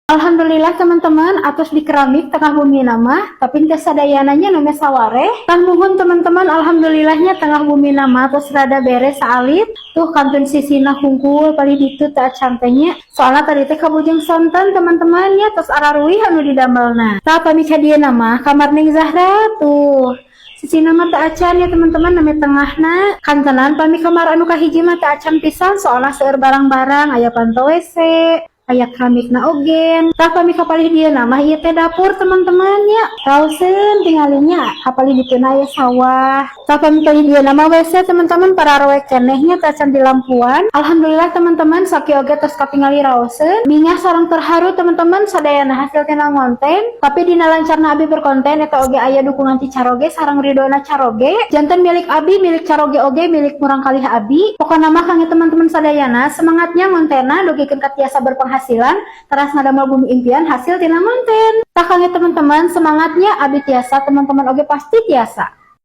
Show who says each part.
Speaker 1: Alhamdulillah, teman-teman, atos di keramik tengah bumi na mah, tapi teu sadayana nya, nembe sawareh. Tah, muhun teman-teman, alhamdulillahnya tengah bumi na mah tos rada beres saalit. Tuh, kantun sisina hungkul paling ditu teu acan teh nya. Soalnya tadi teh kabujeng sonten, teman-teman nya, tos araruih anu didamelna. Tah, pami ka dieu mah kamar Neng Zahra tuh. Sisina mah teu acan ya, teman-teman, nembe tengahna. Kantenan pami kamar anu kahiji mah teu acan pisan, soalnya seueur barang-barang, aya panto WC, aya keramikna oge. Tah, pami kapalih dieu mah ieu teh dapur, teman-teman ya. Raoseun tinggalinya, kapalih dituna aya sawah. Tah, pami palih dieu mah WC, teman-teman, pararoek keneh nya, teu acan dilampuan. Alhamdulillah, teman-teman, sakieu oge tos katingali raoseun. Bingah sareng terharu, teman-teman, sadayana hasil tina ngonten. Tapi dina lancarna abi berkonten eta oge aya dukungan ti caroge sareng ridona caroge. Janten milik abi, milik caroge oge, milik murangkalih abi. Pokona mah kangge teman-teman sadayana, semangat nya ngontena, dugikeun ka tiasa berpenghasilan teras ngadamel bumi impian hasil tina ngonten. Tah, kangge teman-teman, semangat nya. Abi tiasa, teman-teman oge pasti tiasa.